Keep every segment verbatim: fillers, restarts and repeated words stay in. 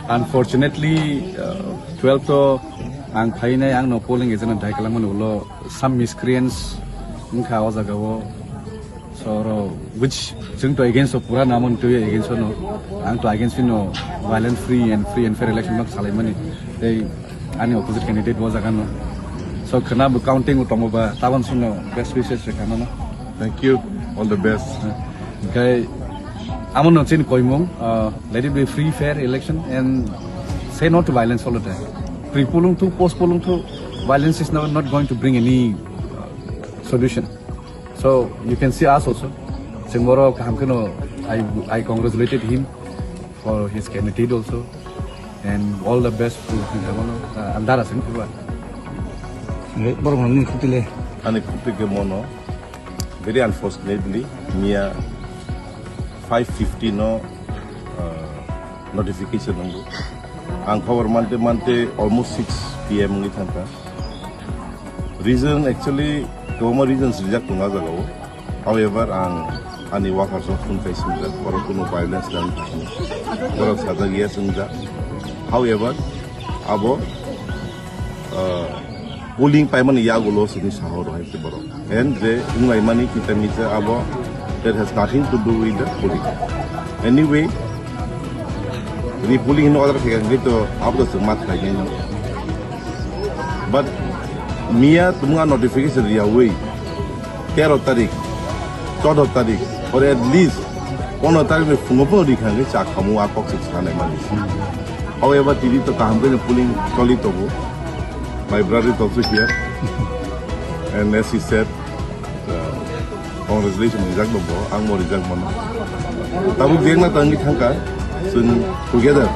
Unfortunately, uh, twelve to ang phainai, ang no polling agent dai kalang mani ulo some miscreants wngkha o jaga o. So oro which chwng to against o pura namon to against o no, ang to against no violent, free and free and fair election no salai mani. Tei ani opposite candidate o jaga no. So khana bo counting o tongo ba tabon sino best wishes se khana no. Thank you. All the best. Okay. Amo no chin koimung, uh, let it be free, fair election and say no to violence all the time. Pre-polling to, post-polling to, violence is not, not going to bring any, uh, solution. So you can see us also. Singmoro kaham keno, I, I congratulated him for his candidate also. And all the best to him. Uh, andara sing kuwa. Borok nang ni khutile. Ani khutike mono. Very unfortunately, miya five fifty no, uh, notification nanggo. Ang khobor mante mante almost six P M wngwi thangkha. Reason actually, kwbangma reasons rijak tongo ah jagao. However, ang ani workers rok phone khai swngjak, borok kuno violence dang thani. Borok sajak ya swngjak. However, abo, uh, polling paimani yagulo sini sahoro hai se borok. And je wnglaimani kita misa abo, that has nothing to do with the polling. Anyway, repolling hino order khaikha hwnkhe to abo to chwng ma khlainai no. But miya tumung a notification riyawi tero tarik, chodo tarik, or at least pono tarik ni phungo phungo rikha hwnkhe cha khamu a kok se sanai mani. However, tini to kaham khe polling choli tongo. My brother is also here. And as he said, uh, congratulations rijak bo, ang mo rijak mano. Tabuk jengna tangwi thangka, chwng together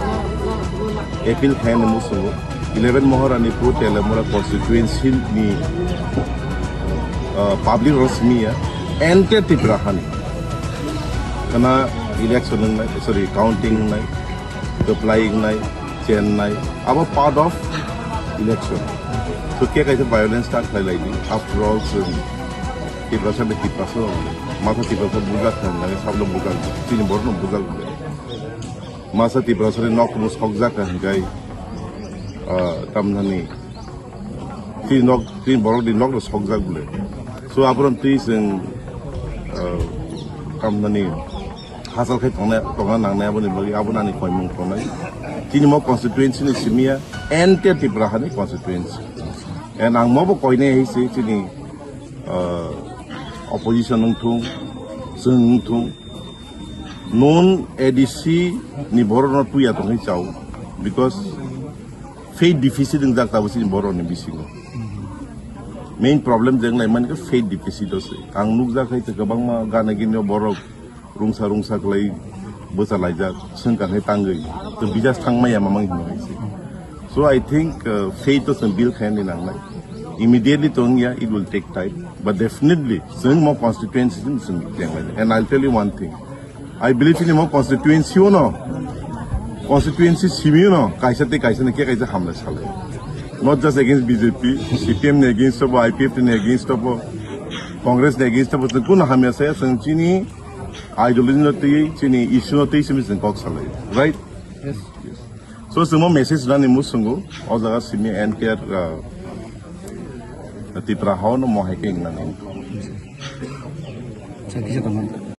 appeal khaina musungo. Eleven Maharani Pro Telamura constituency ni, uh, public rok simiya, entire Tripura hani. Kana election wngnai, sorry, counting wngnai, apply wngnai, chennai, abo part of election. So khe kaisa violence start khlai lai di. After all, chwng Tiprasa bai Tiprasa, masa Tiprasa bujak kha hwnwi sabno bujak, chini borokno bujak hwnwi. Masa Tiprasa ni nok kumu sokjak kha hwnwi, ah, tamnani. Tini nok, tini borok ni nok no sokjak bole. So aphuru twi chwng, ah, tamnani. Hachal khai tongna, tongna nangnai aboni bagwi, abo nani koimung tongnai. Chini mo constituency ni simiya, entire Tripura hani constituency. And ang mo bo koinai hai se chini, uh, opposition wngthung, chwng wngthung. Non A D C ni borok no tuya tongwi chao. Because faith deficit wngjak tabo chini borok ni bisingo. Main problem je wnglai mani khe faith deficit o se. Ang nukjak hai kwbangma gana gini borok rungsa rungsa khlai bwsa laijak, swngkar hai tangwi, to bidas thangmaya mamang hinwi hai se. So I think, uh, faith to chwng build khaina nangnai. Immediately to wngya, it will take time. But definitely, chwng mo constituency chwng chwng khlai. And I'll tell you one thing. I believe in mo constituency uno, constituency simi uno, kaisa tei kaisa ni khe kaisa hamlai salai. Not just against B J P, C P M ni against obo, I P F T ni against obo, Congress ni against obo, chwng kuno hamya saya chwng chini ideology no twi, chini issue no twi simi chwng kok salai, right? Yes. So chwng mo message rani musungo, o jaga simi entire, uh, Tipra hao no mo hai khe wngnani. Sir, kisa tongmani.